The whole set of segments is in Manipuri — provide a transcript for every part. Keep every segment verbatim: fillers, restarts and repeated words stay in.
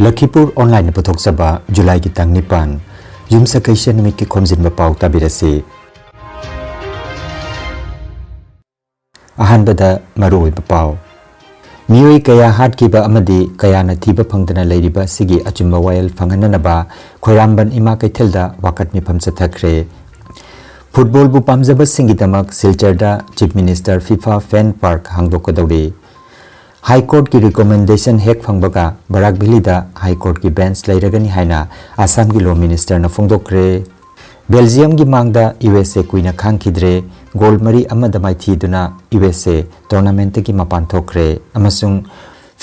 ꯂꯈꯤꯄꯨꯔ ꯑꯣꯟꯂꯥꯏꯟꯅ ꯄꯨꯊꯣꯛꯆꯕ ꯖꯨꯂꯥꯏꯒꯤ ꯇꯥꯡ ꯅꯤꯄꯥꯟ, ꯌꯨꯝꯁꯀꯩꯁ ꯅꯨꯃꯤꯠꯀꯤ ꯈꯣꯝꯖꯤꯟꯕ ꯄꯥꯎ ꯇꯥꯕꯤꯔꯁꯤ꯫ ꯑꯍꯥꯟꯕꯗ ꯃꯔꯨꯑꯣꯏꯕ ꯄꯥꯎ꯫ ꯃꯤꯑꯣꯏ ꯀꯌꯥ ꯍꯥꯠꯈꯤꯕ ꯑꯃꯗꯤ ꯀꯌꯥꯅ ꯊꯤꯕ ꯐꯪꯗꯅ ꯂꯩꯔꯤꯕ ꯑꯁꯤꯒꯤ ꯑꯆꯨꯝꯕ ꯋꯥꯌꯦꯜ ꯐꯪꯍꯟꯅꯅꯕ ꯈꯣꯏꯔꯥꯝꯕꯟ ꯏꯃꯥ ꯀꯩꯊꯦꯜꯗ ꯋꯥꯀꯠ ꯃꯤꯐꯝ ꯆꯠꯊꯈ꯭ꯔꯦ꯫ ꯐꯨꯠꯕꯣꯜꯕꯨ ꯄꯥꯝꯖꯕꯁꯤꯡꯒꯤꯗꯃꯛ ꯁꯤꯜꯆꯔꯗ ꯆꯤꯐ ꯃꯤꯅꯤꯁꯇꯔ ꯐꯤꯐꯥ ꯐꯦꯟ ꯄꯥꯔꯛ ꯍꯥꯡꯗꯣꯛꯀꯗꯧꯔꯤ꯫ ꯍꯥꯏ ꯀꯣꯔꯠꯀꯤ ꯔꯤꯀꯣꯃꯦꯟꯗꯦꯁꯟ ꯍꯦꯛ ꯐꯪꯕꯒ ꯕꯔꯥꯛ ꯚꯦꯂꯤꯗ ꯍꯥꯏ ꯀꯣꯔꯠꯀꯤ ꯕꯦꯟꯆ ꯂꯩꯔꯒꯅꯤ ꯍꯥꯏꯅ ꯑꯁꯥꯝꯒꯤ ꯂꯣ ꯃꯤꯅꯤꯁꯇꯔꯅ ꯐꯣꯡꯗꯣꯛꯈ꯭ꯔꯦ꯫ ꯕꯦꯜꯖꯤꯌꯝꯒꯤ ꯃꯥꯡꯗ ꯌꯨ ꯑꯦꯁ ꯑꯦ ꯀꯨꯏꯅ ꯈꯥꯡꯈꯤꯗ꯭ꯔꯦ꯫ ꯒꯣꯜ ꯃꯔꯤ ꯑꯃꯗ ꯃꯥꯏꯊꯤꯗꯨꯅ ꯌꯨ ꯑꯦꯁ ꯑꯦ ꯇꯣꯔꯅꯥꯃꯦꯟꯠꯇꯒꯤ ꯃꯄꯥꯟ ꯊꯣꯛꯈ꯭ꯔꯦ꯫ ꯑꯃꯁꯨꯡ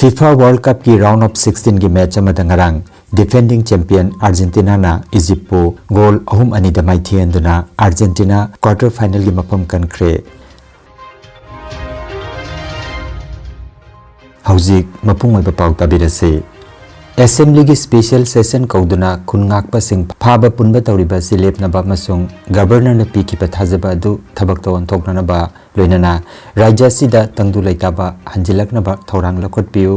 ꯐꯤꯐꯥ ꯋꯥꯔꯜꯗ ꯀꯞꯀꯤ ꯔꯥꯎꯟ ꯑꯣꯐ ꯁꯤꯛꯁꯇꯤꯟꯒꯤ ꯃꯦꯆ ꯑꯃꯗ ꯉꯔꯥꯡ ꯗꯤꯐꯦꯟꯗꯤꯡ ꯆꯦꯝꯄꯤꯌꯟ ꯑꯥꯔꯖꯦꯟꯇꯤꯅꯥꯅ ꯏꯖꯤꯞꯄꯨ ꯒꯣꯜ ꯑꯍꯨꯝ ꯑꯅꯤꯗ ꯃꯥꯏꯊꯤꯍꯟꯗꯨꯅ ꯑꯥꯔꯖꯦꯟꯇꯤꯅꯥ ꯀ꯭ꯋꯥꯔꯇꯔ ꯐꯥꯏꯅꯦꯜꯒꯤ ꯃꯐꯝ ꯀꯟꯈ꯭ꯔꯦ꯫ ꯍꯧꯖꯤꯛ ꯃꯄꯨꯡ ꯑꯣꯏꯕ ꯄꯥꯎ ꯇꯥꯕꯤꯔꯁꯤ꯫ ꯑꯦꯁꯦꯝꯕ꯭ꯂꯤꯒꯤ ꯁ꯭ꯄꯦꯁꯤꯌꯦꯜ ꯁꯦꯁꯟ ꯀꯧꯗꯨꯅ ꯈꯨꯟ ꯉꯥꯛꯄꯁꯤꯡ ꯐꯥꯕ ꯄꯨꯟꯕ ꯇꯧꯔꯤꯕ ꯑꯁꯤ ꯂꯦꯞꯅꯕ ꯑꯃꯁꯨꯡ ꯒꯕꯔꯅꯔꯅ ꯄꯤꯈꯤꯕ ꯊꯥꯖꯕ ꯑꯗꯨ ꯊꯕꯛꯇ ꯑꯣꯟꯊꯣꯛꯅꯅꯕ, ꯂꯣꯏꯅꯅ ꯔꯥꯖ꯭ꯌ ꯑꯁꯤꯗ ꯇꯪꯗꯨ ꯂꯩꯇꯥꯕ ꯍꯟꯖꯤꯜꯂꯛꯅꯕ ꯊꯧꯔꯥꯡ ꯂꯧꯈꯠꯄꯤꯌꯨ꯫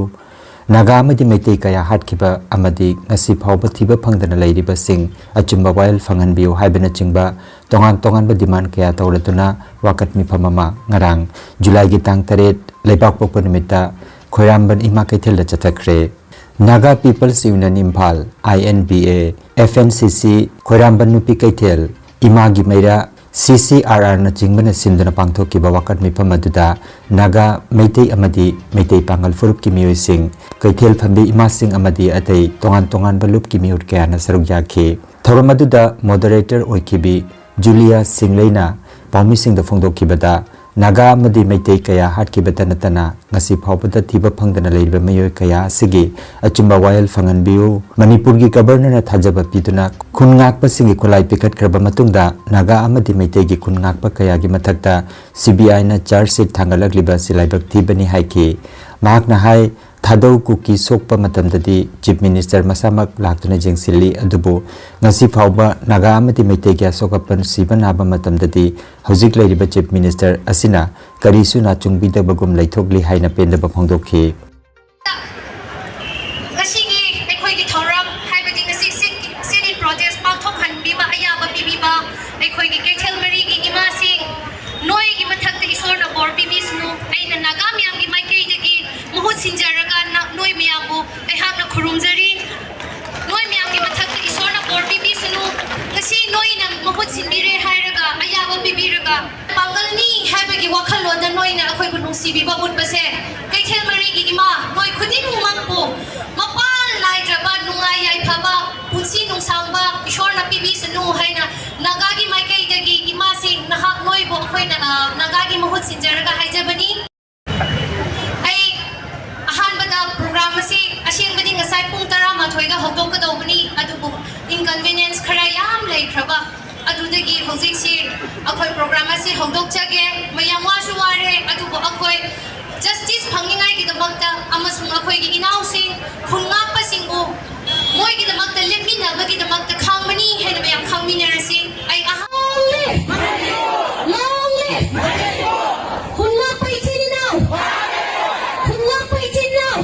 ꯅꯥꯒꯥ ꯑꯃꯗꯤ ꯃꯩꯇꯩ ꯀꯌꯥ ꯍꯥꯠꯈꯤꯕ ꯑꯃꯗꯤ ꯉꯁꯤ ꯐꯥꯎꯕ ꯊꯤꯕ ꯐꯪꯗꯅ ꯂꯩꯔꯤꯕꯁꯤꯡ ꯑꯆꯨꯝꯕ ꯋꯥꯌꯦꯜ ꯐꯪꯍꯟꯕꯤꯌꯨ ꯍꯥꯏꯕꯅꯆꯤꯡꯕ ꯇꯣꯉꯥꯟ ꯇꯣꯉꯥꯟꯕ ꯗꯤꯃꯥꯟ ꯀꯌꯥ ꯇꯧꯔꯗꯨꯅ ꯋꯥꯀꯠ ꯃꯤꯐꯝ ꯑꯃ ꯉꯔꯥꯡ ꯖꯨꯂꯥꯏꯒꯤ ꯇꯥꯡ ꯇꯔꯦꯠ, ꯂꯩꯕꯥꯛꯄꯣꯛꯄ ꯅꯨꯃꯤꯠꯇ ꯈꯣꯏꯔꯥꯝꯕꯟ ꯏꯃꯥ ꯀꯩꯊꯦꯜꯗ ꯆꯠꯊꯈ꯭ꯔꯦ꯫ Naga peoples union Imphal, I N B A, F N C C, ꯈꯣꯏꯔꯥꯝꯕꯟ ꯅꯨꯄꯤ ꯀꯩꯊꯦꯜ, ꯏꯃꯥꯒꯤ ꯃꯩꯔꯥ, ꯁꯤ ꯁꯤ ꯑꯥꯔ ꯑꯥꯔꯅꯆꯤꯡꯕꯅ ꯁꯤꯟꯗꯨꯅ ꯄꯥꯡꯊꯣꯛꯈꯤꯕ ꯋꯥꯀꯠ ꯃꯤꯐꯝ ꯑꯗꯨꯗ ꯅꯥꯒꯥ, ꯃꯩꯇꯩ ꯑꯃꯗꯤ ꯃꯩꯇꯩ ꯄꯥꯉꯜ ꯐꯨꯔꯨꯞꯀꯤ ꯃꯤꯑꯣꯏꯁꯤꯡ, ꯀꯩꯊꯦꯜ ꯐꯝꯕꯤ ꯏꯃꯥꯁꯤꯡ ꯑꯃꯗꯤ ꯑꯇꯩ ꯇꯣꯉꯥꯟ ꯇꯣꯉꯥꯟꯕ ꯂꯨꯞꯀꯤ ꯃꯤꯍꯨꯠ ꯀꯌꯥꯅ ꯁꯔꯨꯛ ꯌꯥꯈꯤ꯫ ꯊꯧꯔꯝ ꯑꯗꯨꯗ ꯃꯣꯗꯔꯦꯇꯔ ꯑꯣꯏꯈꯤꯕꯤ ꯖꯨꯂꯤꯌꯥ ꯁꯤꯡꯂꯩꯅ ꯄꯥꯎꯃꯤꯁꯤꯡꯗ ꯐꯣꯡꯗꯣꯛꯈꯤꯕꯗ, ꯅꯥꯒꯥ ꯑꯃꯗꯤ ꯃꯩꯇꯩ ꯀꯌꯥ ꯍꯥꯠꯈꯤꯕꯇ ꯅꯠꯇꯅ ꯉꯁꯤ ꯐꯥꯎꯕꯗ ꯊꯤꯕ ꯐꯪꯗꯅ ꯂꯩꯔꯤꯕ ꯃꯤꯑꯣꯏ ꯀꯌꯥ ꯑꯁꯤꯒꯤ ꯑꯆꯨꯝꯕ ꯋꯥꯌꯦꯜ ꯐꯪꯍꯟꯕꯤꯌꯨ꯫ ꯃꯅꯤꯄꯨꯔꯒꯤ ꯒꯕꯔꯅꯔꯅ ꯊꯥꯖꯕ ꯄꯤꯗꯨꯅ ꯈꯨꯟ ꯉꯥꯛꯄꯁꯤꯡꯒꯤ ꯈꯨꯠꯂꯥꯏ ꯄꯤꯈꯠꯈ꯭ꯔꯕ ꯃꯇꯨꯡꯗ ꯅꯥꯒꯥ ꯑꯃꯗꯤ ꯃꯩꯇꯩꯒꯤ ꯈꯨꯟ ꯉꯥꯛꯄ ꯀꯌꯥꯒꯤ ꯃꯊꯛꯇ ꯁꯤ ꯕꯤ ꯑꯥꯏꯅ ꯆꯥꯔꯖ ꯁꯤꯠ ꯊꯥꯡꯒꯠꯂꯛꯂꯤꯕ ꯑꯁꯤ ꯂꯥꯏꯕꯛ ꯊꯤꯕꯅꯤ ꯍꯥꯏꯈꯤ꯫ ꯃꯍꯥꯛꯅ ꯍꯥꯏ, ꯊꯥꯗꯧ ꯀꯨꯀꯤ ꯁꯣꯛꯄ ꯃꯇꯝꯗꯗꯤ ꯆꯤꯐ ꯃꯤꯅꯤꯁꯇꯔ ꯃꯁꯥꯃꯛ ꯂꯥꯛꯇꯨꯅ ꯌꯦꯡꯁꯤꯜꯂꯤ, ꯑꯗꯨꯕꯨ ꯉꯁꯤ ꯐꯥꯎꯕ ꯅꯥꯒꯥ ꯑꯃꯗꯤ ꯃꯩꯇꯩꯒꯤ ꯑꯁꯣꯛ ꯑꯄꯟ ꯁꯤꯕ ꯅꯥꯕ ꯃꯇꯝꯗꯗꯤ ꯍꯧꯖꯤꯛ ꯂꯩꯔꯤꯕ ꯆꯤꯐ ꯃꯤꯅꯤꯁꯇꯔ ꯑꯁꯤꯅ ꯀꯔꯤꯁꯨ ꯅꯥꯆꯨꯡꯕꯤꯗꯕꯒꯨꯝ ꯂꯩꯊꯣꯛꯂꯤ ꯍꯥꯏꯅ ꯄꯦꯟꯗꯕ ꯐꯣꯡꯗꯣꯛꯈꯤ꯫ ꯉꯁꯤꯒꯤ ꯄꯥꯡꯒꯜꯅꯤ ꯍꯥꯏꯕꯒꯤ ꯋꯥꯈꯜꯂꯣꯟꯗ ꯅꯣꯏꯅ ꯑꯩꯈꯣꯏꯕꯨ ꯅꯨꯡꯁꯤꯕꯤꯕ ꯎꯠꯄꯁꯦ, ꯀꯩꯊꯦꯜ ꯃꯔꯤꯒꯤ ꯏꯃꯥ, ꯅꯣꯏ ꯈꯨꯗꯤꯡꯃꯛꯄꯨ ꯃꯄꯥꯟ ꯅꯥꯏꯗ꯭ꯔꯕ ꯅꯨꯡꯉꯥꯏ ꯌꯥꯏꯐꯕ ꯄꯨꯟꯁꯤ ꯅꯨꯡꯁꯥꯡꯕ ꯏꯁꯣꯔꯅ ꯄꯤꯕꯤꯁꯅꯨ ꯍꯥꯏꯅ ꯅꯥꯒꯥꯒꯤ ꯃꯥꯏꯀꯩꯗꯒꯤ ꯏꯃꯥꯁꯤꯡ ꯅꯍꯥꯛ ꯅꯣꯏꯕꯨ ꯑꯩꯈꯣꯏꯅ, ꯑ, ꯅꯥꯒꯥꯒꯤ ꯃꯍꯨꯠ ꯁꯤꯟꯖꯔꯒ ꯍꯥꯏꯖꯕꯅꯤ꯫ ꯑꯩ ꯑꯍꯥꯟꯕꯗ ꯄ꯭ꯔꯣꯒ꯭ꯔꯥꯝ ꯑꯁꯤ ꯑꯁꯦꯡꯕꯗꯤ ꯉꯁꯥꯏ ꯄꯨꯡ ꯇꯔꯥꯃꯥꯊꯣꯏꯗ ꯍꯧꯗꯣꯛꯀꯗꯧꯕꯅꯤ, ꯑꯗꯨꯕꯨ inconvenience ꯈꯔ ꯌꯥꯝ ꯂꯩꯈ꯭ꯔꯕ ꯑꯗꯨꯗꯒꯤ ꯍꯧꯖꯤꯛꯁꯤ ꯑꯩꯈꯣꯏ ꯄ꯭ꯔꯣꯒ꯭ꯔꯥꯝ ꯑꯁꯤ ꯍꯧꯗꯣꯛꯆꯒꯦ꯫ ꯃꯌꯥꯝ ꯋꯥꯁꯨ ꯋꯥꯔꯦ, ꯑꯗꯨꯕꯨ ꯑꯩꯈꯣꯏ ꯖꯁꯇꯤꯁ ꯐꯪꯅꯤꯡꯉꯥꯏꯒꯤꯗꯃꯛꯇ ꯑꯃꯁꯨꯡ ꯑꯩꯈꯣꯏꯒꯤ ꯏꯅꯥꯎꯁꯤꯡ, ꯈꯨꯟ ꯉꯥꯛꯄꯁꯤꯡꯕꯨ ꯃꯣꯏꯒꯤꯗꯃꯛꯇ ꯂꯦꯞꯃꯤꯟꯅꯕꯒꯤꯗꯃꯛꯇ ꯈꯥꯡꯕꯅꯤ ꯍꯥꯏꯅ ꯃꯌꯥꯝ ꯈꯪꯃꯤꯟꯅꯔꯁꯤ꯫ ꯑꯩ ꯑꯍ- Long live! Long live! ꯈꯨꯟ ꯉꯥꯛꯄ ꯏꯆꯤꯟ ꯏꯅꯥꯎ! ꯈꯨꯟ ꯉꯥꯛꯄ ꯏꯆꯤꯟ ꯏꯅꯥꯎ!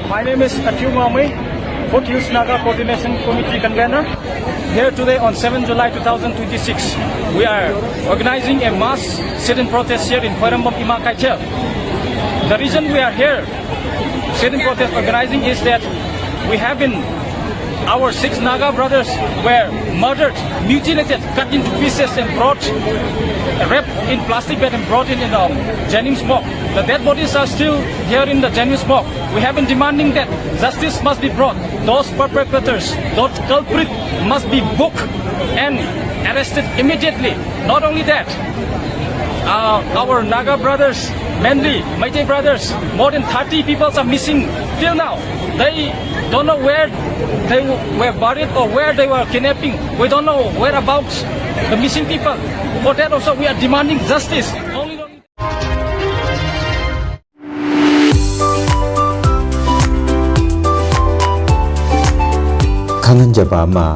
My name is Atiu Mamui, Foothills Naga Coordination Committee Convener. Here today on seventh July two thousand twenty-six, we are organizing a mass sit-in protest here in Khuairambam Ima Kaithel. The reason we are here sit-in protest organizing is that we have been, our six Naga brothers were murdered, mutilated, cut into pieces and brought, wrapped in plastic bag and brought in, in um, Jennings morgue. The dead bodies are still here in the Jennings morgue. We have been demanding that justice must be brought. Those perpetrators, those culprits must be booked and arrested immediately. Not only that, uh, our Naga brothers, mainly Meitei brothers, more than thirty people are missing till now. They don't know where they were buried or where they were kidnapping. We don't know whereabouts the missing people. For that also, we are demanding justice. Only ꯈꯪꯍꯟꯖꯕ ꯑꯃ,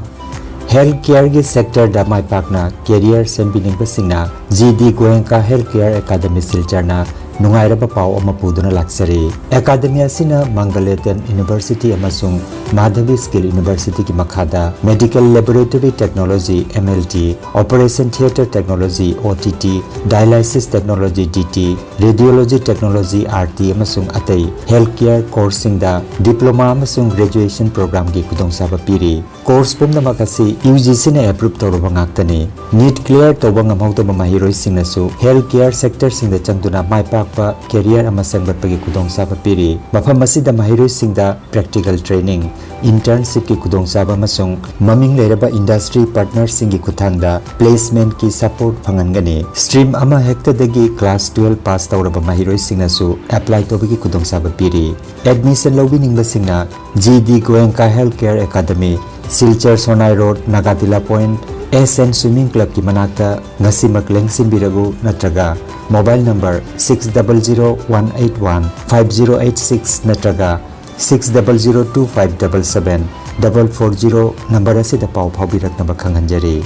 ꯍꯦꯜꯊ ꯀꯦꯌꯔꯒꯤ ꯁꯦꯛꯇꯔꯗ ꯃꯥꯏ ꯄꯥꯛꯅ ꯀꯦꯔꯤꯌꯔ ꯁꯦꯝꯕꯤꯅꯤꯡꯕꯁꯤꯡꯅ G D Goenka health care academy ꯁꯤꯜꯆꯔꯅ ꯅꯨꯡꯉꯥꯏꯔꯕ ꯄꯥꯎ ꯑꯃ ꯄꯨꯗꯨꯅ ꯂꯥꯛꯆꯔꯤ꯫ ꯑꯦꯀꯥꯗꯃꯤ ꯑꯁꯤꯅ ꯃꯪꯒꯂꯦꯇꯟ ꯌꯨꯅꯤꯚꯔꯁꯤꯇꯤ ꯑꯃꯁꯨꯡ ꯃꯥꯙꯕꯤ ꯁ꯭ꯀꯤꯜ ꯌꯨꯅꯤꯚꯔꯁꯤꯇꯤꯒꯤ ꯃꯈꯥꯗ Medical Laboratory Technology, M L T, Operation Theatre Technology, O T T, Dialysis Technology, D T, Radiology Technology, R T, ꯑꯃꯁꯨꯡ ꯑꯇꯩ health care courseꯁꯤꯡꯗ diploma ꯑꯃꯁꯨꯡ graduation programꯒꯤ ꯈꯨꯗꯣꯡꯆꯥꯕ ꯄꯤꯔꯤ꯫ Course ꯄꯨꯝꯅꯃꯛ ꯑꯁꯤ UGCꯅ approve ꯇꯧꯔꯕ ꯉꯥꯛꯇꯅꯤ꯫ NEET clear ꯇꯧꯕ ꯉꯝꯍꯧꯗꯕ ꯃꯍꯩꯔꯣꯏꯁꯤꯡꯅꯁꯨ health care sectorꯁꯤꯡꯗ ꯆꯪꯗꯨꯅ ꯃꯥꯏ ꯄꯥꯛꯄ career ꯑꯃ ꯁꯦꯝꯒꯠꯄꯒꯤ ꯈꯨꯗꯣꯡꯆꯥꯕ ꯄꯤꯔꯤ꯫ ꯃꯐꯝ ꯑꯁꯤꯗ ꯃꯍꯩꯔꯣꯏꯁꯤꯡꯗ practical training, internshipꯀꯤ ꯈꯨꯗꯣꯡꯆꯥꯕ ꯑꯃꯁꯨꯡ ꯃꯃꯤꯡ ꯂꯩꯔꯕ industry partnerꯁꯤꯡꯒꯤ ꯈꯨꯠꯊꯥꯡꯗ placementꯀꯤ support ꯐꯪꯍꯟꯒꯅꯤ꯫ Stream ꯑꯃ ꯍꯦꯛꯇꯗꯒꯤ class twelve pass ꯇꯧꯔꯕ ꯃꯍꯩꯔꯣꯏꯁꯤꯡꯅꯁꯨ apply ꯇꯧꯕꯒꯤ ꯈꯨꯗꯣꯡꯆꯥꯕ ꯄꯤꯔꯤ꯫ Admission ꯂꯧꯕꯤꯅꯤꯡꯕꯁꯤꯡꯅ G D Goenka Healthcare Academy, Silchar Sonai Road, Nagatila Point, S N Swimming Clubꯀꯤ ꯃꯅꯥꯛꯇ ꯉꯁꯤꯃꯛ ꯂꯦꯡꯁꯤꯟꯕꯤꯔꯛꯎ ꯅꯠꯇ꯭ꯔꯒ mobile number six double zero one eight one five zero eight six ꯅꯠꯇ꯭ꯔꯒ six double zero two five double seven double four zero number ꯑꯁꯤꯗ ꯄꯥꯎ ꯐꯥꯎꯕꯤꯔꯛꯅꯕ ꯈꯪꯍꯟꯖꯔꯤ꯫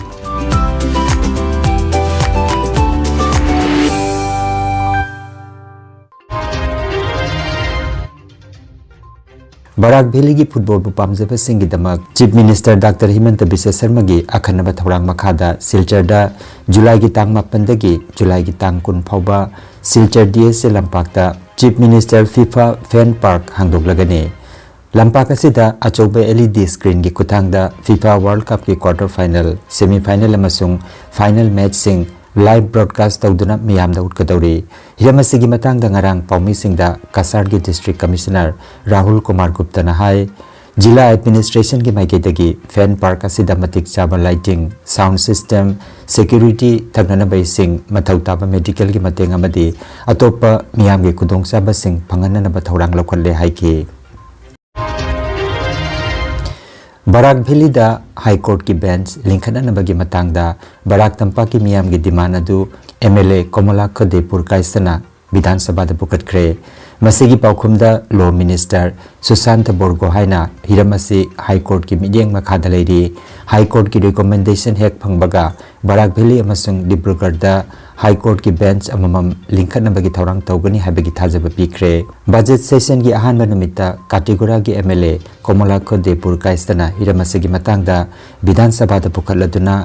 ꯕꯔꯥꯛ ꯚꯦꯂꯤꯒꯤ ꯐꯨꯠꯕꯣꯜꯕꯨ ꯄꯥꯝꯖꯕꯁꯤꯡꯒꯤꯗꯃꯛ Chief Minister Doctor ꯍꯤꯃꯟꯇ ꯕꯤꯁ꯭ꯋ ꯁꯔꯃꯒꯤ ꯑꯈꯟꯅꯕ ꯊꯧꯔꯥꯡ ꯃꯈꯥꯗ ꯁꯤꯜꯆꯔꯗ ꯖꯨꯂꯥꯏꯒꯤ ꯇꯥꯡ ꯃꯥꯄꯟꯗꯒꯤ ꯖꯨꯂꯥꯏꯒꯤ ꯇꯥꯡ ꯀꯨꯟ ꯐꯥꯎꯕ ꯁꯤꯜꯆꯔ D S A ꯂꯝꯄꯥꯛꯇ Chief Minister FIFA Fan Park ꯍꯥꯡꯗꯣꯛꯂꯒꯅꯤ꯫ ꯂꯝꯄꯥꯛ ꯑꯁꯤꯗ ꯑꯆꯧꯕ L E D screenꯒꯤ ꯈꯨꯠꯊꯥꯡꯗ FIFA World Cupꯀꯤ quarter final, semi final ꯑꯃꯁꯨꯡ final matchꯁꯤꯡ live broadcast ꯇꯧꯗꯨꯅ ꯃꯤꯌꯥꯝꯗ ꯎꯠꯀꯗꯧꯔꯤ꯫ ꯍꯤꯔꯝ ꯑꯁꯤꯒꯤ ꯃꯇꯥꯡꯗ ꯉꯔꯥꯡ ꯄꯥꯎꯃꯤꯁꯤꯡꯗ ꯀꯁꯥꯔꯒꯤ District Commissioner ꯔꯥꯍꯨꯜ ꯀꯨꯃꯥꯔ ꯒꯨꯞꯇꯅ ꯍꯥꯏ, ꯖꯤꯂꯥ administrationꯒꯤ ꯃꯥꯏꯀꯩꯗꯒꯤ Fan Park ꯑꯁꯤꯗ ꯃꯇꯤꯛ ꯆꯥꯕ lighting, sound system, security, ꯊꯛꯅꯅꯕ ꯏꯁꯤꯡ, ꯃꯊꯧ ꯇꯥꯕ medicalꯒꯤ ꯃꯇꯦꯡ ꯑꯃꯗꯤ ꯑꯇꯣꯞꯄ ꯃꯤꯌꯥꯝꯒꯤ ꯈꯨꯗꯣꯡꯆꯥꯕꯁꯤꯡ ꯐꯪꯍꯟꯅꯅꯕ ꯊꯧꯔꯥꯡ ꯂꯧꯈꯠꯂꯦ ꯍꯥꯏꯈꯤ꯫ ꯕꯔꯥꯛ ꯚꯦꯂꯤꯗ High Courtꯀꯤ bench ꯂꯤꯡꯈꯠꯅꯅꯕꯒꯤ ꯃꯇꯥꯡꯗ ꯕꯔꯥꯛ ꯇꯝꯄꯥꯛꯀꯤ ꯃꯤꯌꯥꯝꯒꯤ demand ꯑꯗꯨ M L A ꯀꯣꯃꯂꯥ ꯈꯗꯦ ꯄꯨꯔꯀꯥꯏꯁꯅ ꯕꯤꯙꯥꯟ ꯁꯚꯥꯗ ꯄꯨꯈꯠꯈ꯭ꯔꯦ꯫ ꯃꯁꯤꯒꯤ ꯄꯥꯎꯈꯨꯝꯗ Law Minister ꯁꯨꯁꯥꯟꯇ ꯕꯣꯔꯒꯣꯍꯥꯏꯅ ꯍꯤꯔꯝ ꯑꯁꯤ High Courtꯀꯤ ꯃꯤꯠꯌꯦꯡ ꯃꯈꯥꯗ ꯂꯩꯔꯤ꯫ High Courtꯀꯤ recommendation ꯍꯦꯛ ꯐꯪꯕꯒ ꯕꯔꯥꯛ Valley ꯑꯃꯁꯨꯡ ꯗꯤꯕ꯭ꯔꯨꯒꯔꯗ High Courtꯀꯤ bench ꯑꯃꯃꯝ ꯂꯤꯡꯈꯠꯅꯕꯒꯤ ꯊꯧꯔꯥꯡ ꯇꯧꯒꯅꯤ ꯍꯥꯏꯕꯒꯤ ꯊꯥꯖꯕ ꯄꯤꯈ꯭ꯔꯦ꯫ Budget sessionꯒꯤ ꯑꯍꯥꯟꯕ ꯅꯨꯃꯤꯠꯇ ꯀꯥꯇꯤꯒꯨꯔꯥꯒꯤ MLA ꯀꯣꯃꯣꯂꯥꯈꯣ ꯗꯦꯕꯨꯔ ꯀꯥꯏꯁꯇꯅ ꯍꯤꯔꯝ ꯑꯁꯤꯒꯤ ꯃꯇꯥꯡꯗ ꯕꯤꯙꯥꯟ ꯁꯚꯥꯗ ꯄꯨꯈꯠꯂꯗꯨꯅ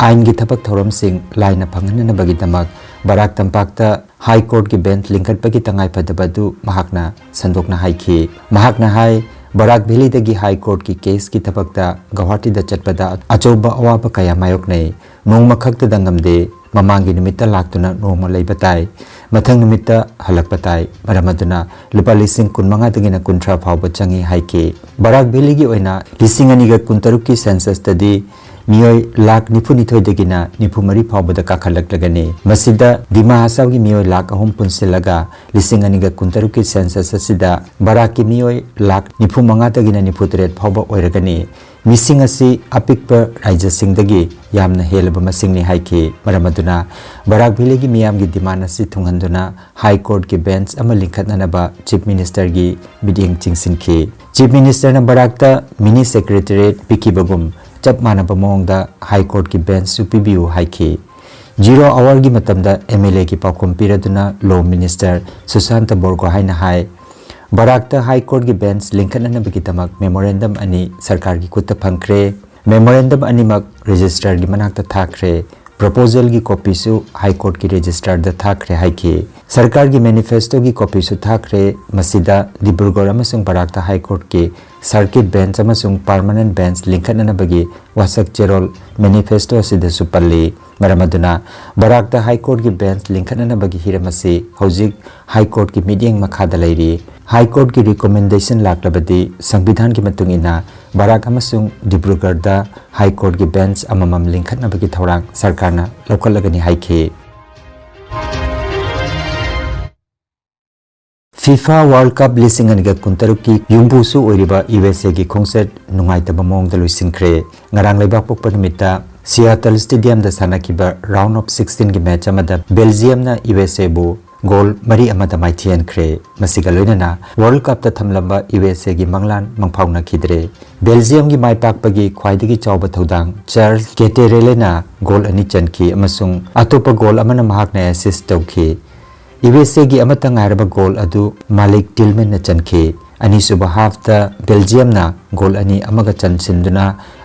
ꯑꯥꯏꯟꯒꯤ ꯊꯕꯛ ꯊꯧꯔꯝꯁꯤꯡ ꯂꯥꯏꯅ ꯐꯪꯍꯟꯅꯅꯕꯒꯤꯗꯃꯛ ꯕꯔꯥꯛ ꯇꯝꯄꯥꯛꯇ High Courtꯀꯤ bench ꯂꯤꯡꯈꯠꯄꯒꯤ ꯇꯉꯥꯏꯐꯗꯕ ꯑꯗꯨ ꯃꯍꯥꯛꯅ ꯁꯟꯗꯣꯛꯅ ꯍꯥꯏꯈꯤ꯫ ꯃꯍꯥꯛꯅ ꯍꯥꯏ, ꯕꯔꯥꯛ Valleyꯗꯒꯤ High Courtꯀꯤ caseꯀꯤ ꯊꯕꯛꯇ ꯒꯧꯍꯥꯇꯤꯗ ꯆꯠꯄꯗ ꯑꯆꯧꯕ ꯑꯋꯥꯕ ꯀꯌꯥ ꯃꯥꯌꯣꯛꯅꯩ꯫ ꯅꯣꯡꯃ ꯈꯛꯇꯗ ꯉꯝꯗꯦ꯫ ꯃꯃꯥꯡꯒꯤ ꯅꯨꯃꯤꯠꯇ ꯂꯥꯛꯇꯨꯅ ꯅꯣꯡꯃ ꯂꯩꯕ ꯇꯥꯏ꯫ ꯃꯊꯪ ꯅꯨꯃꯤꯠꯇ ꯍꯜꯂꯛꯄ ꯇꯥꯏ꯫ ꯃꯔꯝ ꯑꯗꯨꯅ ꯂꯨꯄꯥ ꯂꯤꯁꯤꯡ ꯀꯨꯟꯃꯉꯥꯗꯒꯤꯅ ꯀꯨꯟꯊ꯭ꯔꯥ ꯐꯥꯎꯕ ꯆꯪꯏ ꯍꯥꯏꯈꯤ꯫ ꯕꯔꯥꯛ Valleyꯒꯤ ꯑꯣꯏꯅ ꯂꯤꯁꯤꯡ ꯑꯅꯤꯒ ꯀꯨꯟꯇꯔꯨꯛꯀꯤ censusꯇꯗꯤ ꯃꯤꯑꯣꯏ ꯂꯥꯈ ꯅꯤꯐꯨꯅꯤꯊꯣꯏꯗꯒꯤꯅ ꯅꯤꯐꯨꯃꯔꯤ ꯐꯥꯎꯕꯗ ꯀꯥꯈꯠꯂꯛꯂꯒꯅꯤ꯫ ꯃꯁꯤꯗ ꯗꯤꯃꯥ ꯍꯁꯥꯎꯒꯤ ꯃꯤꯑꯣꯏ ꯂꯥꯈ ꯑꯍꯨꯝ ꯄꯨꯟꯁꯤꯜꯂꯒ ꯂꯤꯁꯤꯡ ꯑꯅꯤꯒ ꯀꯨꯟꯇꯔꯨꯛꯀꯤ census ꯑꯁꯤꯗ ꯕꯔꯥꯛꯀꯤ ꯃꯤꯑꯣꯏ ꯂꯥꯈ ꯅꯤꯐꯨꯃꯉꯥꯗꯒꯤꯅ ꯅꯤꯐꯨꯇꯔꯦꯠ ꯐꯥꯎꯕ ꯑꯣꯏꯔꯒꯅꯤ꯫ ꯃꯤꯁꯤꯡ ꯑꯁꯤ ꯑꯄꯤꯛꯄ ꯔꯥꯖ꯭ꯌꯁꯤꯡꯗꯒꯤ ꯌꯥꯝꯅ ꯍꯦꯜꯂꯕ ꯃꯁꯤꯡꯅꯤ ꯍꯥꯏꯈꯤ꯫ ꯃꯔꯝ ꯑꯗꯨꯅ ꯕꯔꯥꯛ Valleyꯒꯤ ꯃꯤꯌꯥꯝꯒꯤ demand ꯑꯁꯤ ꯊꯨꯡꯍꯟꯗꯨꯅ High Courtꯀꯤ bench ꯑꯃ ꯂꯤꯡꯈꯠꯅꯅꯕ Chief Ministerꯒꯤ ꯃꯤꯠꯌꯦꯡ ꯆꯤꯡꯁꯤꯟꯈꯤ꯫ Chief Ministerꯅ ꯕꯔꯥꯛꯇ mini secretariat ꯄꯤꯈꯤꯕꯒꯨꯝ ꯆꯞ ꯃꯥꯟꯅꯕ ꯃꯑꯣꯡꯗ High Courtꯀꯤ benchꯁꯨ ꯄꯤꯕꯤꯌꯨ ꯍꯥꯏꯈꯤ꯫ Zero hourꯒꯤ ꯃꯇꯝꯗ MLAꯒꯤ ꯄꯥꯎꯈꯨꯝ ꯄꯤꯔꯗꯨꯅ Law Minister ꯁꯨꯁꯥꯟꯇ ꯕꯣꯔꯒꯣꯍꯥꯏꯅ ꯍꯥꯏ, ꯕꯔꯥꯛꯇ High Courtꯀꯤ bench ꯂꯤꯡꯈꯠꯅꯅꯕꯒꯤꯗꯃꯛ memorandum ꯑꯅꯤ ꯁꯔꯀꯥꯔꯒꯤ ꯈꯨꯠꯇ ꯐꯪꯈ꯭ꯔꯦ꯫ Memorandum ꯑꯅꯤꯃꯛ Registrarꯒꯤ ꯃꯅꯥꯛꯇ ꯊꯥꯈ꯭ꯔꯦ꯫ Proposalꯒꯤ copyꯁꯨ High Courtꯀꯤ Registrarꯗ ꯊꯥꯈ꯭ꯔꯦ ꯍꯥꯏꯈꯤ꯫ ꯁꯔꯀꯥꯔꯒꯤ manifestoꯒꯤ copyꯁꯨ ꯊꯥꯈ꯭ꯔꯦ꯫ ꯃꯁꯤꯗ ꯗꯤꯕ꯭ꯔꯨꯒꯔ ꯑꯃꯁꯨꯡ ꯕꯔꯥꯛꯇ High Courtꯀꯤ circuit bench ꯑꯃꯁꯨꯡ permanent bench ꯂꯤꯡꯈꯠꯅꯅꯕꯒꯤ ꯋꯥꯁꯛ ꯆꯦꯔꯣꯜ manifesto ꯑꯁꯤꯗꯁꯨ ꯄꯜꯂꯤ꯫ ꯃꯔꯝ ꯑꯗꯨꯅ ꯕꯔꯥꯛꯇ High Courtꯀꯤ bench ꯂꯤꯡꯈꯠꯅꯅꯕꯒꯤ ꯍꯤꯔꯝ ꯑꯁꯤ ꯍꯧꯖꯤꯛ High Courtꯀꯤ ꯃꯤꯠꯌꯦꯡ ꯃꯈꯥꯗ ꯂꯩꯔꯤ꯫ High Courtꯀꯤ recommendation ꯂꯥꯛꯂꯕꯗꯤ ꯁꯪꯕꯤꯙꯥꯟꯒꯤ ꯃꯇꯨꯡ ꯏꯟꯅ ꯕꯔꯥꯛ ꯑꯃꯁꯨꯡ ꯗꯤꯕ꯭ꯔꯨꯒꯔꯗ High Courtꯀꯤ bench ꯑꯃꯃꯝ ꯂꯤꯡꯈꯠꯅꯕꯒꯤ ꯊꯧꯔꯥꯡ ꯁꯔꯀꯥꯔꯅ ꯂꯧꯈꯠꯂꯒꯅꯤ ꯍꯥꯏꯈꯤ꯫ FIFA World Cup ꯂꯤꯁꯤꯡ ꯑꯅꯤꯒ ꯀꯨꯟꯇꯔꯨꯛꯀꯤ ꯌꯨꯝꯕꯨꯁꯨ ꯑꯣꯏꯔꯤꯕ USAꯒꯤ ꯈꯣꯡꯆꯠ ꯅꯨꯡꯉꯥꯏꯇꯕ ꯃꯑꯣꯡꯗ ꯂꯣꯏꯁꯤꯟꯈ꯭ꯔꯦ꯫ ꯉꯔꯥꯡ ꯂꯩꯕꯥꯛꯄꯣꯛꯄ ꯅꯨꯃꯤꯠꯇ Seattle Stadiumꯗ ꯁꯥꯟꯅꯈꯤꯕ round of sixteenꯒꯤ match ꯑꯃꯗ Belgiumꯅ USAꯕꯨ ꯒꯣꯜ ꯃꯔꯤ ꯑꯃꯗ ꯃꯥꯏꯊꯤꯍꯟꯈ꯭ꯔꯦ꯫ ꯃꯁꯤꯒ ꯂꯣꯏꯅꯅ ꯋꯥꯔꯜ ꯀꯞꯇ ꯊꯝꯂꯝꯕ ꯌꯨ ꯑꯦꯁ ꯑꯦꯒꯤ ꯃꯪꯂꯥꯟ ꯃꯪꯐꯥꯎꯅꯈꯤꯗ꯭ꯔꯦ꯫ ꯕꯦꯜꯖꯤꯌꯝꯒꯤ ꯃꯥꯏ ꯄꯥꯛꯄꯒꯤ ꯈ꯭ꯋꯥꯏꯗꯒꯤ ꯆꯥꯎꯕ ꯊꯧꯗꯥꯡ ꯆꯥꯔꯜ ꯀꯦꯇꯦꯔꯦꯂꯦꯅ ꯒꯣꯜ ꯑꯅꯤ ꯆꯟꯈꯤ ꯑꯃꯁꯨꯡ ꯑꯇꯣꯞꯄ ꯒꯣꯜ ꯑꯃꯅ ꯃꯍꯥꯛꯅ ꯑꯦꯁꯤꯁ ꯇꯧꯈꯤ꯫ ꯌꯨ ꯑꯦꯁ ꯑꯦꯒꯤ ꯑꯃꯠꯇ ꯉꯥꯏꯔꯕ ꯒꯣꯜ ꯑꯗꯨ ꯃꯥꯂꯤꯛ ꯇꯤꯜꯃꯦꯟꯅ ꯆꯟꯈꯤ꯫ ꯑꯅꯤꯁꯨꯕ ꯍꯥꯐꯇ ꯕꯦꯜꯖꯤꯌꯝꯅ ꯒꯣꯜ ꯑꯅꯤ ꯑꯃꯒ ꯆꯟꯁꯤꯟꯗꯨꯅ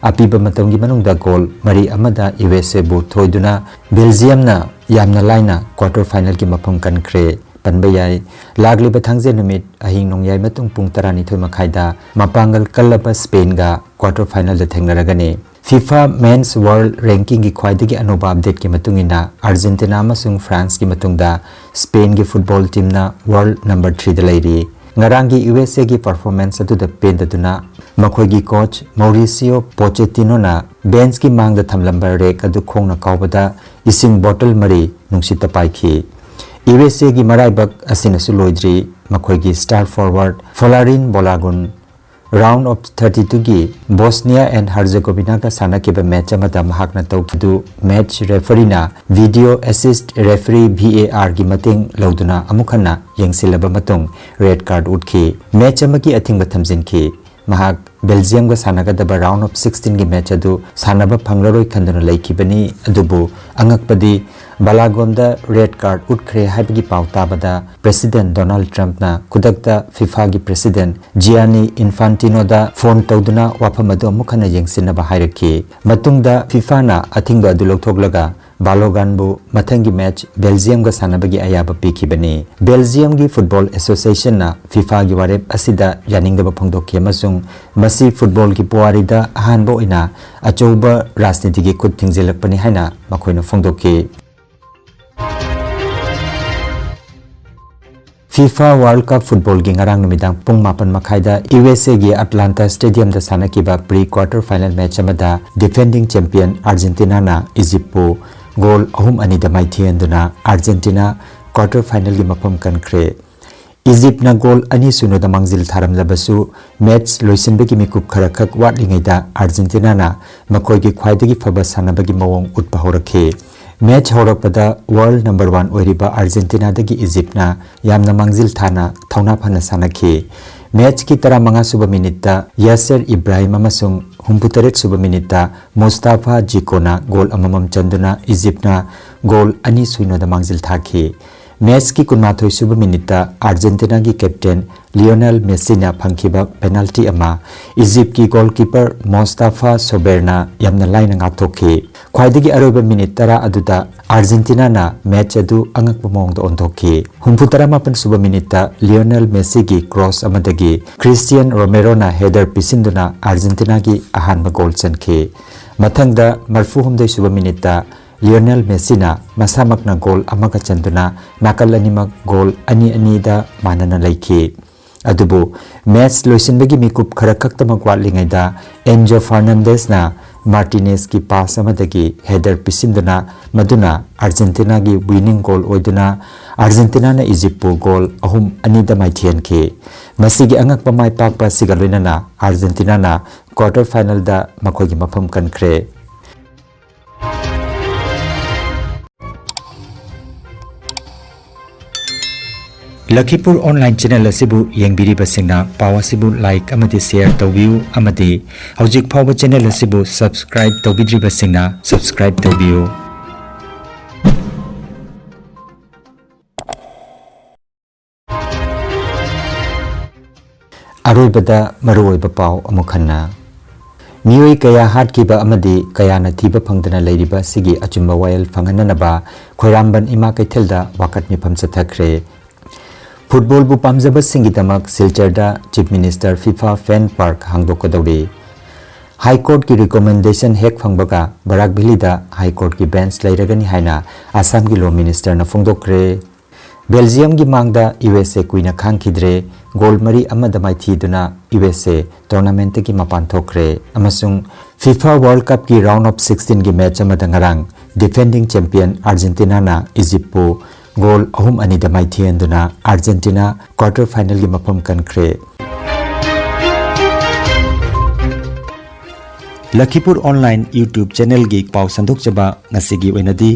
ꯑꯄꯤꯕ ꯃꯇꯝꯒꯤ ꯃꯅꯨꯡꯗ ꯒꯣꯜ ꯃꯔꯤ ꯑꯃꯗ ꯌꯨ ꯑꯦꯁ ꯑꯦꯕꯨ ꯊꯣꯏꯗꯨꯅ ꯕꯦꯜꯖꯤꯌꯝꯅ ꯌꯥꯝꯅ ꯂꯥꯏꯅ ꯀ꯭ꯋꯥꯇꯔ ꯐꯥꯏꯅꯦꯜꯒꯤ ꯃꯐꯝ ꯀꯟꯈ꯭ꯔꯦ꯫ ꯄꯟꯕ ꯌꯥꯏ, ꯂꯥꯛꯂꯤꯕ ꯊꯥꯡꯖ ꯅꯨꯃꯤꯠ ꯑꯍꯤꯡ ꯅꯣꯡꯌꯥꯏ ꯃꯇꯨꯡ ꯄꯨꯡ ꯇꯔꯥꯅꯤꯊꯣꯏ ꯃꯈꯥꯏꯗ ꯃꯄꯥꯡꯒꯜ ꯀꯜꯂꯕ ꯁ꯭ꯄꯦꯟꯒ ꯀ꯭ꯋꯥꯇꯔ ꯐꯥꯏꯅꯦꯜꯗ ꯊꯦꯡꯅꯔꯒꯅꯤ꯫ ꯐꯤꯐꯥ ꯃꯦꯟꯁ ꯋꯥꯔꯜ ꯔꯦꯡꯀꯤꯡꯒꯤ ꯈ꯭ꯋꯥꯏꯗꯒꯤ ꯑꯅꯧꯕ ꯑꯞꯗꯦꯠꯀꯤ ꯃꯇꯨꯡ ꯏꯟꯅ, ꯑꯥꯔꯖꯦꯟꯇꯤꯅꯥ ꯑꯃꯁꯨꯡ ꯐ꯭ꯔꯥꯟꯁꯀꯤ ꯃꯇꯨꯡꯗ ꯁ꯭ꯄꯦꯟꯒꯤ ꯐꯨꯠꯕꯣꯜ ꯇꯤꯝꯅ ꯋꯥꯔꯜ ꯅꯝꯕꯔ ꯊ꯭ꯔꯤꯗ ꯂꯩꯔꯤ꯫ ꯉꯔꯥꯡꯒꯤ ꯌꯨ ꯑꯦꯁ ꯑꯦꯒꯤ ꯄꯔꯐꯣꯔꯃꯦꯟꯁ ꯑꯗꯨꯗ ꯄꯦꯟꯗꯗꯨꯅ ꯃꯈꯣꯏꯒꯤ ꯀꯣꯆ ꯃꯧꯔꯤꯁꯤꯌꯣ ꯄꯣꯆꯦꯇꯤꯅꯣꯅ ꯕꯦꯟꯁꯀꯤ ꯃꯥꯡꯗ ꯊꯝꯂꯝꯕ ꯔꯦꯛ ꯑꯗꯨ ꯈꯣꯡꯅ ꯀꯥꯎꯕꯗ ꯏꯁꯤꯡ ꯕꯣꯇꯜ ꯃꯔꯤ ꯅꯨꯡꯁꯤꯠꯇ ꯄꯥꯏꯈꯤ꯫ ꯌꯨ ꯑꯦꯁ ꯑꯦꯒꯤ ꯃꯔꯥꯏꯕꯛ ꯑꯁꯤꯅꯁꯨ ꯂꯣꯏꯗ꯭ꯔꯤ꯫ ꯃꯈꯣꯏꯒꯤ star forward Folarin Balogun round of thirty ꯇꯨꯒꯤ ꯕꯣꯁꯅꯤꯌꯥ ꯑꯦꯟ ꯍꯔꯖꯦꯒꯣꯕꯤꯅꯥꯒ ꯁꯥꯟꯅꯈꯤꯕ ꯃꯦꯆ ꯑꯃꯗ ꯃꯍꯥꯛꯅ ꯇꯧꯈꯤꯕꯗꯨ ꯃꯦꯆ ꯔꯦꯐꯔꯤꯅ video assist referee, V A ꯑꯥꯔꯒꯤ ꯃꯇꯦꯡ ꯂꯧꯗꯨꯅ ꯑꯃꯨꯛ ꯍꯟꯅ ꯌꯦꯡꯁꯤꯜꯂꯕ ꯃꯇꯨꯡ ꯔꯦꯗ ꯀꯥꯔꯗ ꯎꯠꯈꯤ꯫ ꯃꯦꯆ ꯑꯃꯒꯤ ꯑꯊꯤꯡꯕ ꯊꯝꯖꯤꯟꯈꯤ꯫ ꯃꯍꯥꯛ ꯕꯦꯜꯖꯤꯌꯝꯒ ꯁꯥꯟꯅꯒꯗꯕ ꯔꯥꯎꯟ ꯑꯣꯐ ꯁꯤꯛꯁꯇꯤꯟꯒꯤ ꯃꯦꯆ ꯑꯗꯨ ꯁꯥꯟꯅꯕ ꯐꯪꯂꯔꯣꯏ ꯈꯟꯗꯨꯅ ꯂꯩꯈꯤꯕꯅꯤ꯫ ꯑꯗꯨꯕꯨ ꯑꯉꯛꯄꯗꯤ ꯕꯂꯥꯒꯣꯟꯗ ꯔꯦꯗ ꯀꯥꯔꯗ ꯎꯠꯈ꯭ꯔꯦ ꯍꯥꯏꯕꯒꯤ ꯄꯥꯎ ꯇꯥꯕꯗ ꯄ꯭ꯔꯦꯁꯤꯗꯦꯟ ꯗꯣꯅꯥꯜꯗ ꯇ꯭ꯔꯝꯞꯅ ꯈꯨꯗꯛꯇ ꯐꯤꯐꯥꯒꯤ ꯄ꯭ꯔꯦꯁꯤꯗꯦꯟ ꯖꯤꯌꯥꯅꯤ ꯏꯟꯐꯥꯟꯇꯤꯅꯣꯗ ꯐꯣꯟ ꯇꯧꯗꯨꯅ ꯋꯥꯐꯝ ꯑꯗꯨ ꯑꯃꯨꯛ ꯍꯟꯅ ꯌꯦꯡꯁꯤꯟꯅꯕ ꯍꯥꯏꯔꯛꯈꯤ꯫ ꯃꯇꯨꯡꯗ ꯐꯤꯐꯥꯅ ꯑꯊꯤꯡꯕ ꯑꯗꯨ ꯂꯧꯊꯣꯛꯂꯒ ꯕꯥꯂꯣꯒꯥꯟꯕꯨ ꯃꯊꯪꯒꯤ ꯃꯦꯆ ꯕꯦꯜꯖꯤꯌꯝꯒ ꯁꯥꯟꯅꯕꯒꯤ ꯑꯌꯥꯕ ꯄꯤꯈꯤꯕꯅꯤ꯫ ꯕꯦꯜꯖꯤꯌꯝꯒꯤ ꯐꯨꯠꯕꯣꯜ ꯑꯦꯁꯣꯁꯤꯌꯦꯁꯟꯅ ꯐꯤꯐꯥꯒꯤ ꯋꯥꯔꯦꯞ ꯑꯁꯤꯗ ꯌꯥꯅꯤꯡꯗꯕ ꯐꯣꯡꯗꯣꯛꯈꯤ ꯑꯃꯁꯨꯡ ꯃꯁꯤ ꯐꯨꯠꯕꯣꯜꯒꯤ ꯄꯨꯋꯥꯔꯤꯗ ꯑꯍꯥꯟꯕ ꯑꯣꯏꯅ ꯑꯆꯧꯕ ꯔꯥꯖꯅꯤꯇꯤꯒꯤ ꯈꯨꯠ ꯊꯤꯡꯖꯤꯜꯂꯛꯄꯅꯤ ꯍꯥꯏꯅ ꯃꯈꯣꯏꯅ ꯐꯣꯡꯗꯣꯛꯈꯤ꯫ ꯐꯤꯐꯥ ꯋꯥꯔꯜ ꯀꯞ ꯐꯨꯠꯕꯣꯜꯒꯤ ꯉꯔꯥꯡ ꯅꯨꯃꯤꯗꯥꯡ ꯄꯨꯡ ꯃꯥꯄꯟ ꯃꯈꯥꯏꯗ ꯌꯨ ꯑꯦꯁ ꯑꯦꯒꯤ ꯑꯇꯂꯥꯟꯇꯥ ꯁ꯭ꯇꯦꯗꯤꯌꯝꯗ ꯁꯥꯟꯅꯈꯤꯕ ꯄ꯭ꯔꯤ ꯀ꯭ꯋꯥꯇꯔ ꯐꯥꯏꯅꯦꯜ ꯃꯦꯆ ꯑꯃꯗ ꯗꯤꯐꯦꯟꯗꯤꯡ ꯆꯦꯝꯄꯤꯌꯟ ꯑꯥꯔꯖꯦꯟꯇꯤꯅꯥꯅ ꯏꯖꯤꯞꯄꯨ ꯒꯣꯜ ꯑꯍꯨꯝ ꯑꯅꯤꯗ ꯃꯥꯏꯊꯤꯍꯟꯗꯨꯅ ꯑꯥꯔꯖꯦꯟꯇꯤꯅꯥ ꯀ꯭ꯋꯥꯇꯔ ꯐꯥꯏꯅꯦꯜꯒꯤ ꯃꯐꯝ ꯀꯟꯈ꯭ꯔꯦ꯫ ꯏꯖꯤꯞꯅ ꯒꯣꯜ ꯑꯅꯤ ꯁꯨꯅꯗ ꯃꯥꯡꯖꯤꯜ ꯊꯥꯔꯝꯂꯕꯁꯨ, ꯃꯦꯆ ꯂꯣꯏꯁꯤꯟꯕꯒꯤ ꯃꯤꯀꯨꯞ ꯈꯔꯈꯛ ꯋꯥꯠꯂꯤꯉꯩꯗ ꯑꯥꯔꯖꯦꯟꯇꯤꯅꯥꯅ ꯃꯈꯣꯏꯒꯤ ꯈ꯭ꯋꯥꯏꯗꯒꯤ ꯐꯕ ꯁꯥꯟꯅꯕꯒꯤ ꯃꯑꯣꯡ ꯎꯠꯄ ꯍꯧꯔꯛꯈꯤ꯫ ꯃꯦꯆ ꯍꯧꯔꯛꯄꯗ ꯋꯥꯔꯜꯗ ꯅꯝꯕꯔ ꯋꯥꯟ ꯑꯣꯏꯔꯤꯕ ꯑꯥꯔꯖꯦꯟꯇꯤꯅꯥꯗꯒꯤ ꯏꯖꯤꯞꯅ ꯌꯥꯝꯅ ꯃꯥꯡꯖꯤꯜ ꯊꯥꯅ ꯊꯧꯅꯥ ꯐꯅ ꯁꯥꯟꯅꯈꯤ꯫ ꯃꯦꯆꯀꯤ ꯇꯔꯥꯃꯉꯥ ꯁꯨꯕ ꯃꯤꯅꯤꯠꯇ ꯌꯥꯁꯦꯔ ꯏꯕ꯭ꯔꯥꯍꯤꯝ ꯑꯃꯁꯨꯡ ꯍꯨꯝꯐꯨꯇꯔꯦꯠ ꯁꯨꯕ ꯃꯤꯅꯤꯠꯇ ꯃꯨꯁꯇꯥꯐꯥ ꯖꯤꯀꯣꯅ ꯒꯣꯜ ꯑꯃꯃꯝ ꯆꯟꯗꯨꯅ ꯏꯖꯤꯞꯅ ꯒꯣꯜ ꯑꯅꯤ ꯁꯨꯏꯅꯣꯗ ꯃꯥꯡꯖꯤꯜ ꯊꯥꯈꯤ꯫ ꯃꯦꯆꯀꯤ ꯀꯨꯟꯃꯥꯊꯣꯏ ꯁꯨꯕ ꯃꯤꯅꯤꯠꯇ ꯑꯥꯔꯖꯦꯟꯇꯤꯅꯥꯒꯤ ꯀꯦꯞꯇꯦꯟ ꯂꯤꯑꯣꯅꯦꯜ ꯃꯦꯁꯤꯅ ꯐꯪꯈꯤꯕ ꯄꯦꯅꯥꯜꯇꯤ ꯑꯃ ꯏꯖꯤꯞꯀꯤ ꯒꯣꯜꯀꯤꯄꯔ ꯃꯣꯁꯇꯥꯐꯥ ꯁꯣꯕꯦꯔꯅ ꯌꯥꯝꯅ ꯂꯥꯏꯅ ꯉꯥꯛꯊꯣꯛꯈꯤ꯫ ꯈ꯭ꯋꯥꯏꯗꯒꯤ ꯑꯔꯣꯏꯕ ꯃꯤꯅꯤꯠ ꯇꯔꯥ ꯑꯗꯨꯗ ꯑꯥꯔꯖꯦꯟꯇꯤꯅꯥꯅ ꯃꯦꯆ ꯑꯗꯨ ꯑꯉꯛꯄ ꯃꯑꯣꯡꯗ ꯑꯣꯟꯊꯣꯛꯈꯤ꯫ ꯍꯨꯝꯐꯨ ꯇꯔꯥꯃꯥꯄꯟ ꯁꯨꯕ ꯃꯤꯅꯤꯠꯇ ꯂꯤꯑꯣꯅꯦꯜ ꯃꯦꯁꯤꯒꯤ ꯀ꯭ꯔꯣꯁ ꯑꯃꯗꯒꯤ ꯈ꯭ꯔꯤꯁꯇꯤꯌꯟ ꯔꯣꯃꯦꯔꯣꯅ ꯍꯦꯗꯔ ꯄꯤꯁꯤꯟꯗꯨꯅ ꯑꯥꯔꯖꯦꯟꯇꯤꯅꯥꯒꯤ ꯑꯍꯥꯟꯕ ꯒꯣꯜ ꯆꯟꯈꯤ꯫ ꯃꯊꯪꯗ ꯃꯔꯤꯐꯨ ꯍꯨꯝꯗꯣꯏ ꯁꯨꯕ ꯃꯤꯅꯤꯠꯇ ꯂꯤꯑꯣꯅꯦꯜ ꯃꯦꯁꯤꯅ ꯃꯁꯥꯃꯛꯅ ꯒꯣꯜ ꯑꯃꯒ ꯆꯟꯗꯨꯅ ꯅꯥꯀꯜ ꯑꯅꯤꯃꯛ ꯒꯣꯜ ꯑꯅꯤ ꯑꯅꯤꯗ ꯃꯥꯟꯅꯅ ꯂꯩꯈꯤ꯫ ꯑꯗꯨꯕꯨ ꯃꯦꯆ ꯂꯣꯏꯁꯤꯟꯕꯒꯤ ꯃꯤꯀꯨꯞ ꯈꯔ ꯈꯛꯇꯃꯛ ꯋꯥꯠꯂꯤꯉꯩꯗ ꯑꯦꯟꯖꯣ ꯐꯥꯔꯅꯥꯟꯗꯦꯁꯅ ꯃꯥꯔꯇꯤꯅꯦꯁꯀꯤ ꯄꯥꯁ ꯑꯃꯗꯒꯤ ꯍꯦꯗꯔ ꯄꯤꯁꯤꯟꯗꯨꯅ ꯃꯗꯨꯅ ꯑꯥꯔꯖꯦꯟꯇꯤꯅꯥꯒꯤ ꯋꯤꯅꯤꯡ ꯒꯣꯜ ꯑꯣꯏꯗꯨꯅ ꯑꯥꯔꯖꯦꯟꯇꯤꯅꯥꯅ ꯏꯖꯤꯞꯄꯨ ꯒꯣꯜ ꯑꯍꯨꯝ ꯑꯅꯤꯗ ꯃꯥꯏꯊꯤꯍꯟꯈꯤ꯫ ꯃꯁꯤꯒꯤ ꯑꯉꯛꯄ ꯃꯥꯏ ꯄꯥꯛꯄ ꯑꯁꯤꯒ ꯂꯣꯏꯅꯅ ꯑꯥꯔꯖꯦꯟꯇꯤꯅꯥꯅ ꯀ꯭ꯋꯥꯔꯇꯔ ꯐꯥꯏꯅꯦꯜꯗ ꯃꯈꯣꯏꯒꯤ ꯃꯐꯝ ꯀꯟꯈ꯭ꯔꯦ꯫ ꯂꯈꯤꯄꯨꯔ ꯑꯣꯟꯂꯥꯏꯟ ꯆꯦꯅꯦꯜ ꯑꯁꯤꯕꯨ ꯌꯦꯡꯕꯤꯔꯤꯕꯁꯤꯡꯅ ꯄꯥꯎ ꯑꯁꯤꯕꯨ ꯂꯥꯏꯛ ꯑꯃꯗꯤ ꯁꯦꯌꯔ ꯇꯧꯕꯤꯌꯨ ꯑꯃꯗꯤ ꯍꯧꯖꯤꯛ ꯐꯥꯎꯕ ꯆꯦꯅꯦꯜ ꯑꯁꯤꯕꯨ ꯁꯕꯁꯀ꯭ꯔꯥꯏꯕ ꯇꯧꯕꯤꯗ꯭ꯔꯤꯕꯁꯤꯡꯅ ꯁꯕꯁꯀ꯭ꯔꯥꯏꯕ ꯇꯧꯕꯤꯌꯨ꯫ ꯑꯔꯣꯏꯕꯗ ꯃꯔꯨꯑꯣꯏꯕ ꯄꯥꯎ ꯑꯃꯨꯛ ꯍꯟꯅ꯫ ꯃꯤꯑꯣꯏ ꯀꯌꯥ ꯍꯥꯠꯈꯤꯕ ꯑꯃꯗꯤ ꯀꯌꯥꯅ ꯊꯤꯕ ꯐꯪꯗꯅ ꯂꯩꯔꯤꯕ ꯑꯁꯤꯒꯤ ꯑꯆꯨꯝꯕ ꯋꯥꯌꯦꯜ ꯐꯪꯍꯟꯅꯅꯕ ꯈꯣꯏꯔꯥꯝꯕꯟ ꯏꯃꯥ ꯀꯩꯊꯦꯜꯗ ꯋꯥꯀꯠ ꯃꯤꯐꯝ ꯆꯠꯊꯈ꯭ꯔꯦ꯫ ꯐꯨꯠꯕꯣꯜꯕꯨ ꯄꯥꯝꯖꯕꯁꯤꯡꯒꯤꯗꯃꯛ ꯁꯤꯜꯆꯔꯗ ꯆꯤꯐ ꯃꯤꯅꯤꯁꯇꯔ ꯐꯤꯐꯥ ꯐꯦꯟ ꯄꯥꯔꯛ ꯍꯥꯡꯗꯣꯛꯀꯗꯧꯔꯤ꯫ ꯍꯥꯏ ꯀꯣꯔꯠꯀꯤ ꯔꯤꯀꯣꯃꯦꯟꯗꯦꯁꯟ ꯍꯦꯛ ꯐꯪꯕꯒ ꯕꯔꯥꯛ ꯚꯦꯂꯤꯗ ꯍꯥꯏ ꯀꯣꯔꯠꯀꯤ ꯕꯦꯟꯆ ꯂꯩꯔꯒꯅꯤ ꯍꯥꯏꯅ ꯑꯁꯥꯝꯒꯤ ꯂꯣ ꯃꯤꯅꯤꯁꯇꯔꯅ ꯐꯣꯡꯗꯣꯛꯈ꯭ꯔꯦ꯫ ꯕꯦꯜꯖꯤꯌꯝꯒꯤ ꯃꯥꯡꯗ ꯌꯨ ꯑꯦꯁ ꯑꯦ ꯀꯨꯏꯅ ꯈꯥꯡꯈꯤꯗ꯭ꯔꯦ꯫ ꯒꯣꯜ ꯃꯔꯤ ꯑꯃꯗ ꯃꯥꯏꯊꯤꯗꯨꯅ ꯌꯨ ꯑꯦꯁ ꯑꯦ ꯇꯣꯔꯅꯥꯃꯦꯟꯠꯇꯒꯤ ꯃꯄꯥꯟ ꯊꯣꯛꯈ꯭ꯔꯦ꯫ ꯑꯃꯁꯨꯡ ꯐꯤꯐꯥ ꯋꯥꯔꯜꯗ ꯀꯞꯀꯤ ꯔꯥꯎꯟꯗ ꯑꯣꯐ ꯁꯤꯛꯁꯇꯤꯟꯒꯤ ꯃꯦꯆ ꯑꯃꯗ ꯉꯔꯥꯡ ꯗꯤꯐꯦꯟꯗꯤꯡ ꯆꯦꯝꯄꯤꯌꯟ ꯑꯥꯔꯖꯦꯟꯇꯤꯅꯥꯅ ꯏꯖꯤꯞꯄꯨ ꯒꯣꯜ ꯑꯍꯨꯝ ꯑꯅꯤꯗ ꯃꯥꯏꯊꯤꯍꯟꯗꯨꯅ ꯑꯥꯔꯖꯦꯟꯇꯤꯅꯥ ꯀ꯭ꯋꯥꯔꯇꯔ ꯐꯥꯏꯅꯦꯜꯒꯤ ꯃꯐꯝ ꯀꯟꯈ꯭ꯔꯦ꯫ ꯂꯈꯤꯄꯨꯔ ꯑꯣꯟꯂꯥꯏꯟ YouTube ꯆꯦꯅꯦꯜꯒꯤ ꯄꯥꯎ ꯁꯟꯗꯣꯛꯆꯕ ꯉꯁꯤꯒꯤ ꯑꯣꯏꯅꯗꯤ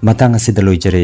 ꯃꯇꯥꯡ ꯑꯁꯤꯗ ꯂꯣꯏꯖꯔꯦ꯫